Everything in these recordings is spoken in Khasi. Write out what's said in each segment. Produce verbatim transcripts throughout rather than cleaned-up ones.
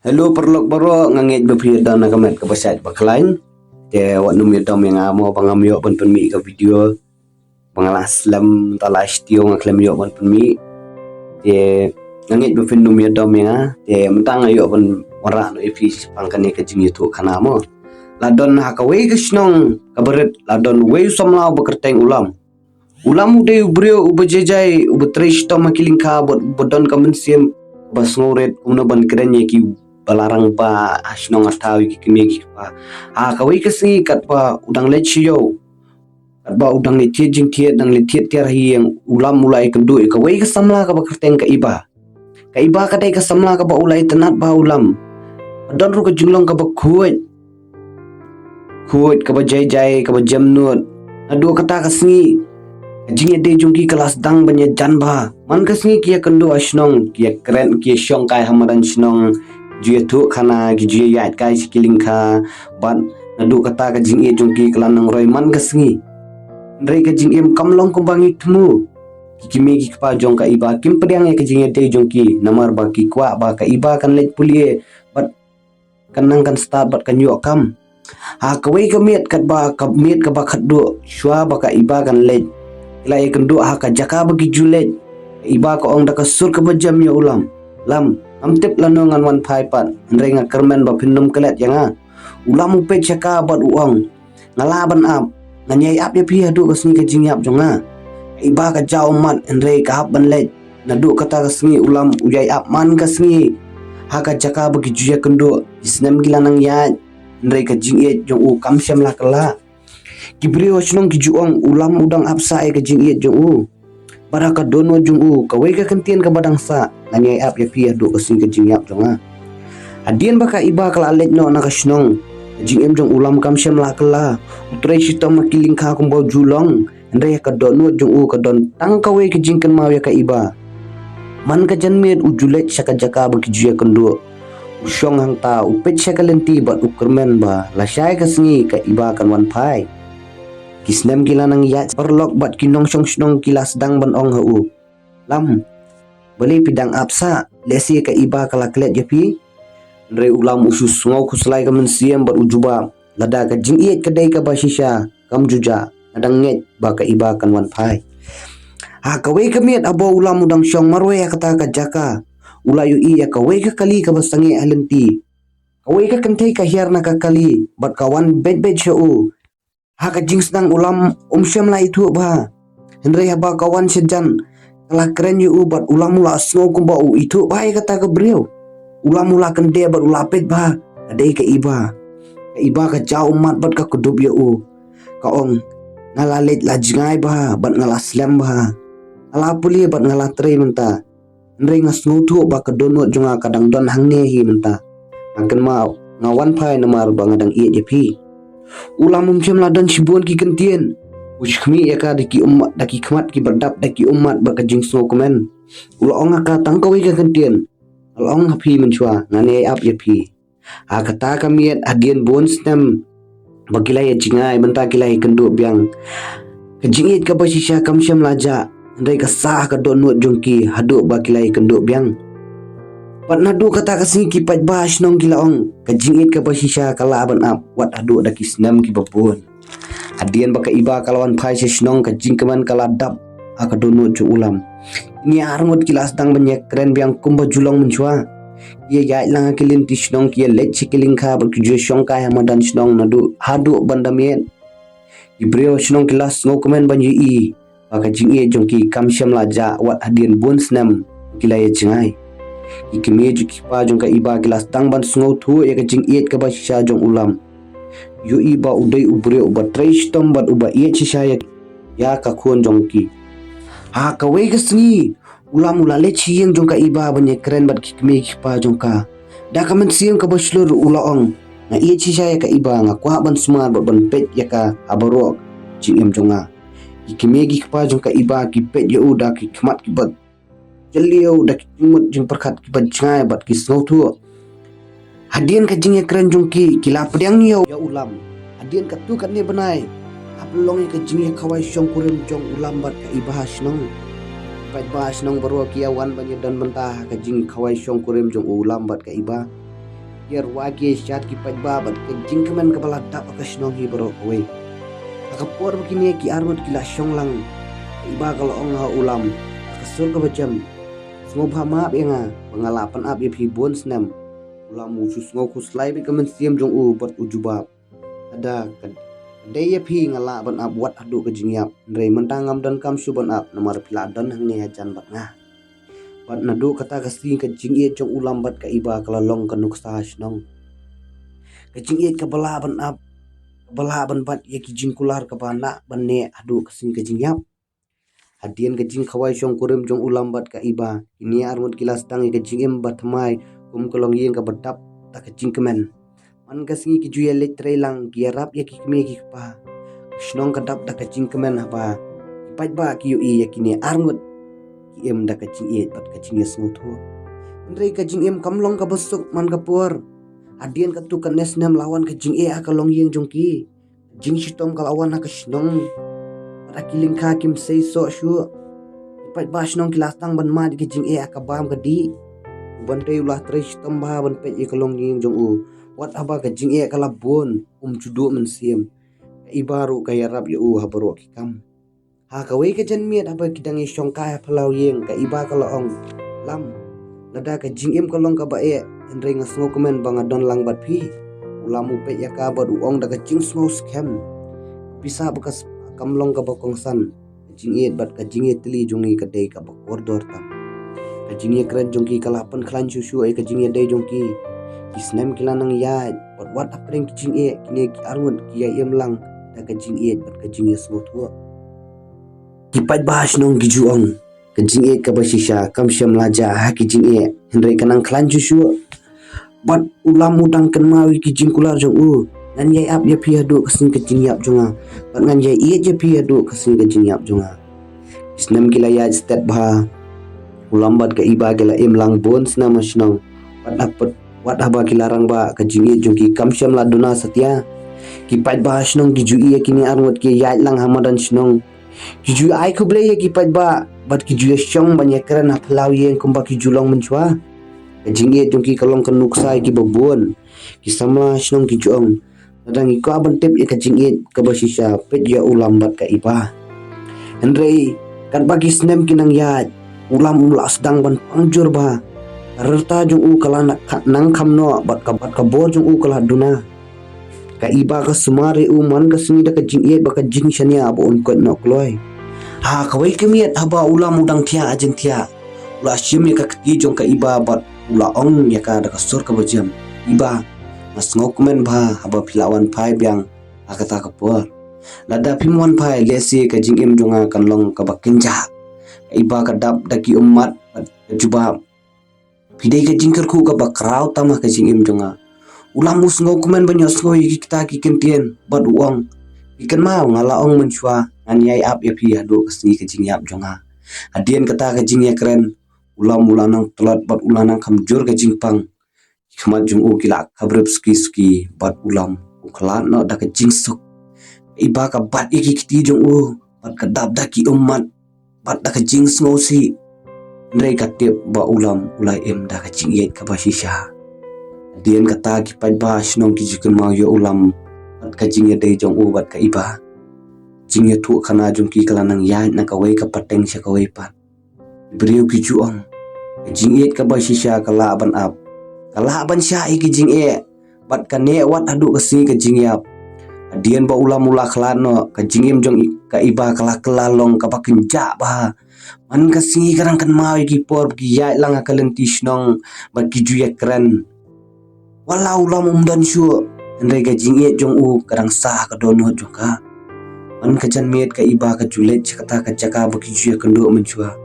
Hello paralok baroh, nga ngeit ba phi don ha ka met kaba shait ba khlaiñ. Te wat nym ïadom ïa nga mo ba ngam ïoh ban pynmih ka video ba nga la slem, ta la shtiew nga khlem ïoh ban pynmih. Te nga ngeit ba phin nym ïadom ïa nga. Te mynta nga ïoh ban wanrah noh ïa phi shaphang kane ka jingïathuh khana mo. La don ha kawei ka shnong kaba rit, la don uwei u samla uba kyrteng u Lam. U Lam u dei u briew uba jai jai, uba trei shitom ha ki lyngkha bad uba don ka mynsiem ba sngewrit kumno ban kren ïa kiba la rangbah ha shnong ha thaw, ïa ki kmie ki kpa. Ha kawei ka sngi katba u dang leit sha ïew, katba u dang leit thied jingthied, dang leit thied tiar ha ïing, u Lam u la ïakynduh ïa kawei ka samla kaba kyrteng ka Iba. Ka Iba ka dei ka samla kaba u la itynnad bha u Lam. Ka don ruh ka jinglong kaba khuid, khuid kaba jai jai, kaba jem nud. Naduh kata ka sngi ka jingïadei jong ki ka la sdang ban ïajan bha. Man ka sngi ki ïakynduh ha shnong, ki ïakren, ki ïashong kai ha madan shnong, ki ju ïathuh khana, ki ju ïaid kai sha ki lyngkha. Bad naduh kata ka jingïeit jong ki ka la nang roi man ka sngi. Hynrei ka jingim kam long kumba ngi thmu. Ki kmie ki kpa jong ka Iba kim pdiang ïa ka jingïadei jong ki, namar ba ki kwah ba ka Iba kan leit pule bad kan nang kan stad bad kan ïoh kam. Ha kawei ka miet, katba ka miet kaba khatduh shuwa ba ka Iba kan leit, ki la ïakynduh ha ka jaka ba ki ju leit. Ka Iba ka ong da ka sur kaba jem ïa u Lam, Lam, ngam tip lano ngan wan phai pat, hynrei nga kyrmen ba phin nym klet ïa nga. U Lam u peit sha ka bad u ong, nga lah ban ap, ngan ïai ap ïa phi haduh ka sngi ka jingïap jong nga. Ka Iba ka jaw ummat, hynrei ka hap ban leit. Naduh kata ka sngi u Lam u ïai ap man ka sngi ha ka jaka ba ki ju ïakynduh. Ki snem ki la nang ïaid, hynrei ka jingïeit jong u kam shym la kylla. Ki briew ha shnong ki ju ong, u Lam u dang ap sah ïa ka jingïeit jong u. Bad ha ka dohnud jong u kawei ka kyntien kaba dang sah, ngan ïai ap ïa phi haduh ka sngi ka jingïap jong nga. Hadien ba ka Iba ka la leit noh na ka shnong, ka jingim jong u Lam kam shym la kylla. U trei shitom ha ki lyngkha kumba u ju long, hynrei ha ka dohnud jong u ka don tang kawei ka jingkynmaw ïa ka Iba. Man ka janmiet u ju leit sha ka jaka ba ki ju ïakynduh. U shong hangta, u peit sha ka lynti bad u kyrmen ba lashai ka sngi ka Iba kan wan phai. Ki snem ki la nang ïaid, paralok bad ki nongshong shnong ki la sdang ban ong ha u, Lam, balei phi dang ap sah, lehse ka Iba ka la klet ïa phi? Hynrei u Lam u shu sngew khuslai ka mynsiem bad u jubab, lada ka jingïeit ka dei kaba shisha, kam ju jah, nga dang ngeit ba ka Iba kan wan phai. Ha kawei ka miet haba u Lam u dang shong marwei ha kata ka jaka, u la ïohi ïa kawei ka kali kaba sangeh ha lynti. Kawei ka kynthei ka hiar na ka kali bad ka wan beit beit sha u. Ha ka jingsdang u Lam um shym la ithuh bha. Hynrei haba ka wan shajan, ka la kren ïa u bad u Lam u la sngew kumba u ithuh bha ïa kata ka briew. U Lam u la kyndit bad u la peit bha, ka dei ka Iba. Ka Iba ka jaw ummat bad ka kdup ïa u. Ka ong, nga la leit la jngai bha bad nga la slem bha. Nga la pule bad nga la trei mynta. Hynrei nga sngewthuh ba ka dohnud jong nga ka dang don hangne hi mynta. Nga kynmaw, nga wan phai namar ba nga dang ïeit ïa phi. U Lam um shym la don shibun ki kyntien. U shim ïa ka da ki ummat, da ki khmat kiba dap da ki ummat bad ka jingsngewkmen. U la ong ha ka tang kawei ka kyntien. Nga la ong ha phi mynshuwa, ngan ïai ap ïa phi. Ha kata ka miet hadien bun snem ba ki la ïa jngai, mynta ki la ïakynduh biang. Ka jingïeit kaba shisha kam shym la jah, hynrei ka sah ha ka dohnud jong ki haduh ba ki la ïakynduh biang. Bad naduh kata ka sngi ki paidbah shnong ki la ong, ka jingïeit kaba shisha ka lah ban ap wat haduh da ki snem kiba bun. Hadien ba ka Iba ka la wan phai sha shnong, ka jingkmen ka la dap ha ka dohnud jong u Lam. Ki arngut ki la sdang ban ïakren biang kumba ju long mynshuwa. Ki ïaid lang ha ki lynti shnong, ki ïaleit sha ki lyngkha bad ki ju shong kai ha madan shnong naduh haduh ban da miet. Ki briew shnong ki la sngewkmen ban ïohi ba ka jingïeit jong ki kam shym la jah wat hadien bun snem ki la ïa jngai. Ki kmie jong ki kpa jong ka Iba ki la sdang ban sngewthuh ïa ka jingïeit kaba shisha jong u Lam. Ïohi ba u dei u briew uba trei shitom bad uba ïeit shisha ïa, ïa ka khun jong ki. Ha kawei ka sngi, u Lam u la leit sha ïing jong ka Iba ban ïakren bad ki kmie ki kpa jong ka. Da ka mynsiem kaba shlur u la ong, nga ïeit shisha ïa ka Iba, nga kwah ban sumar bad ban peit ïa ka ha baroh jingim jong nga. Ki kmie ki kpa jong ka Iba ki peit ïa u da ki khmat kiba jylliew, da ki jingmut jingpyrkhat kiba jngai bad ki sngewthuh. Hadien ka jingïakren jong ki, ki la pdiang ïa u Lam. Hadien katto katne bnai, hap long ïa ka jingïakhawai shongkurim jong u Lam bad ka Iba ha shnong. Paidbah shnong baroh ki ïa wan ban ïadon bynta ha ka jingkhawai shongkurim jong u Lam bad ka Iba. Ki ïarwai ki ïashad ki paidbah bad ka jingkmen kaba la dap ha ka shnong hi baroh kawei. Ha ka por ba kine ki arngut ki la shong lang, ka Iba ka la ong ha u Lam ha ka sur kaba jem, sngewbha map ïa nga ba nga la pynap ïa phi bun snem. U Lam u shu sngew khuslai bad ka mynsiem jong u bad u jubab, lada ka dei ïa phi nga lah ban ap wat haduh ka jingïap, hynrei mynta ngam donkam shuh ban ap namar phi la don hangne hajan bad nga. Bad naduh kata ka sngi ka jingïeit jong u Lam bad ka Iba ka la long ka nuksa ha shnong. Ka jingïeit kaba lah ban ap, kaba lah ban bat ïa ki jingkular kaba lah ban neh haduh ka sngi ka jingïap. Hadien ka jingkhawai shongkurim jong u Lam bad ka Iba, kine arngut ki la sdang ïa ka jingim ba thymmai kum ka longïing kaba dap da ka jingkmen. Man ka sngi ki ju ïaleit trei lang, ki ïarap ïa ki kmie ki kpa. Ka shnong ka dap da ka jingkmen haba ki paidbah ki ïohi ïa kine arngut ki im da ka jingïeit bad ka jingïasngewthuh. Hynrei ka jingim kam long kaba suk man ka por. Hadien katto katne snem la wan ka jingeh ha ka longïing jong ki. Jingshitom ka la wan ha ka shnong bad ha ki lyngkha kim sei soh shuh. Ki paidbah shnong ki la sdang ban mad ïa ka jingeh ha ka bam ka dih. U Bantei u la trei shitom bha ban peit ïa ka longïing jong u. Wat haba ka jingeh ka la bun, um ju duh mynsiem. Ka Iba ruh ka ïarap ïa u ha baroh ki kam. Ha kawei ka janmiet haba ki dang ïashongkai ha phyllaw ïing, ka Iba ka la ong, Lam, lada ka jingim ka long kaba eh, hynrei nga sngewkmen ba nga don lang bad phi. U Lam u peit ïa ka bad u ong da ka jingsngew skhem, pisa ba ka s-, kam long kaba kongsan. Ka jingïeit bad ka jingïatylli jong ngi ka dei kaba kordor tam. Ka jingïakren jong ki ka la pynkhlaiñ shuh shuh ïa ka jingïadei jong ki. Ki snem ki la nang ïaid bad wat hapdeng ki jingeh, kine ki arngut ki ïa im lang da ka jingïeit bad ka jingïasngewthuh. Ki paidbah shnong ki ju ong, ka jingïeit kaba shisha kam shym la jah ha ki jingeh, hynrei ka nang khlaiñ shuh shuh. Bad u Lam u dang kynmaw ïa ki jingkular jong u, ngan ïai ap ïa phi haduh ka sngi ka jingïap jong nga, bad ngan ïai ïeit ïa phi haduh ka sngi ka jingïap jong nga. Ki snem ki la ïaid stet bha. U Lam bad ka Iba ki la im lang bun snem ha shnong. Wat haba, wat haba ki la rangbah, ka jingïeit jong ki kam shym la duna satia. Ki paidbah shnong ki ju ïohi ïa kine arngut ki ïaid lang ha madan shnong. Ki ju ai khublei ïa ki paidbah bad ki ju ïashong ban ïakren ha phyllaw ïing kumba ki ju long mynshuwa. Ka jingïeit jong ki ka long ka nuksa ïa kiba bun. Ki samla shnong ki ju ong, lada ngi kwah ban tip ïa ka jingïeit kaba shisha, peit ïa u Lam bad ka Iba. Hynrei katba ki snem ki nang ïaid, u Lam u la sdang ban pang jur bha. Ka rta jong u ka la nang kham noh bad ka, bad ka bor jong u ka la duna. Ka Iba ka sumar ïa u man ka sngi da ka jingïeit bad ka jingshaniah ba un koit noh kloi. Ha kawei ka miet haba u Lam u dang thiah ha jingthiah, u la shim ïa ka kti jong ka Iba bad u la ong ïa ka da ka sur kaba jem, Iba, nga sngewkmen bha haba phi la wan phai biang ha kata ka por. Lada phim wan phai, lehse ka jingim jong nga kan long kaba kynjah. Ka Iba ka dap da ki ummat bad ka jubab, phi dei ka jingkyrkhu kaba khraw tam ha ka jingim jong nga. U Lam u sngewkmen ban ïohsngew ïa kita ki ktien bad u ong, phi kynmaw nga la ong mynshuwa ngan ïai ap ïa phi haduh ka sngi ka jingïap jong nga. Hadien kata ka jingïakren, u Lam u la nang tlot bad u la nang kham jur ka jingpang. Ki khmat jong u ki la khabrip suki suki bad u Lam u khlad noh da ka jingsuk. Ka Iba ka bat ïa ki kti jong u bad ka dap da ki ummat bad da ka jingsngewsih. Hynrei ka tip ba u Lam u la im da ka jingïeit kaba shisha. Hadien kata ki paidbah shnong ki ju kynmaw ïa u Lam bad ka jingïadei jong u bad ka Iba. Jingïathuhkhana jong ki ka la nang ïaid na kawei ka pateng sha kawei pat. Ki briew ki ju ong, ka jingïeit kaba shisha ka lah ban ap, ka lah ban shah ïa ki jingeh, bad ka neh wat haduh ka sngi ka jingïap. Hadien ba u Lam u la khlad noh, ka jingim jong i-, ka Iba ka la kylla long kaba kynjah bha. Man ka sngi ka dang kynmaw ïa ki por ba ki ïaid lang ha ka lynti shnong bad ki ju ïakren. Wat la u Lam um don shuh, hynrei ka jingïeit jong u ka dang sah ha ka dohnud jong ka. Man ka janmiet ka Iba ka ju leit sha kata ka jaka ba ki ju ïakynduh mynshuwa.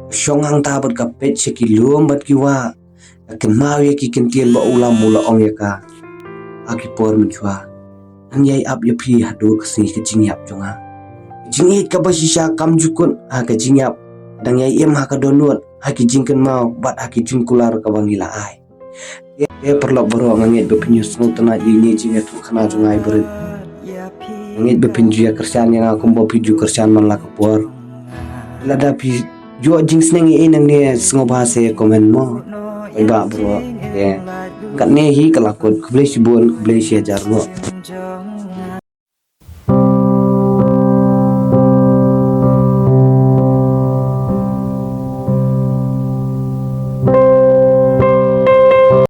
Ka shong hangta bad ka peit sha ki lum bad ki wah. Ka kynmaw ïa ki ktien ba u Lam u la ong ïa ka ha ki por mynshuwa, ngan ïai ap ïa phi haduh ka sngi ka jingïap jong nga. Ka jingïeit kaba shisha kam ju kut ha ka jingïap, ka dang ïai im ha ka dohnud, ha ki jingkynmaw bad ha ki jingkular kaba ngi la ai. Te paralok baroh, nga ngeit ba phin ïohsngew tynnat ïa ine i jingïathuhkhana jong nga i barit. Nga ngeit ba phin ju ïa kyrshan ïa nga kumba phi ju kyrshan man la ka por. Lada phi ju ïoh jingsneng ïa i nangne, sngewbha sa comment mo. Bye bye baroh. Te. Katne hi ka la kut, khublei shibun, khublei shihajar nguh.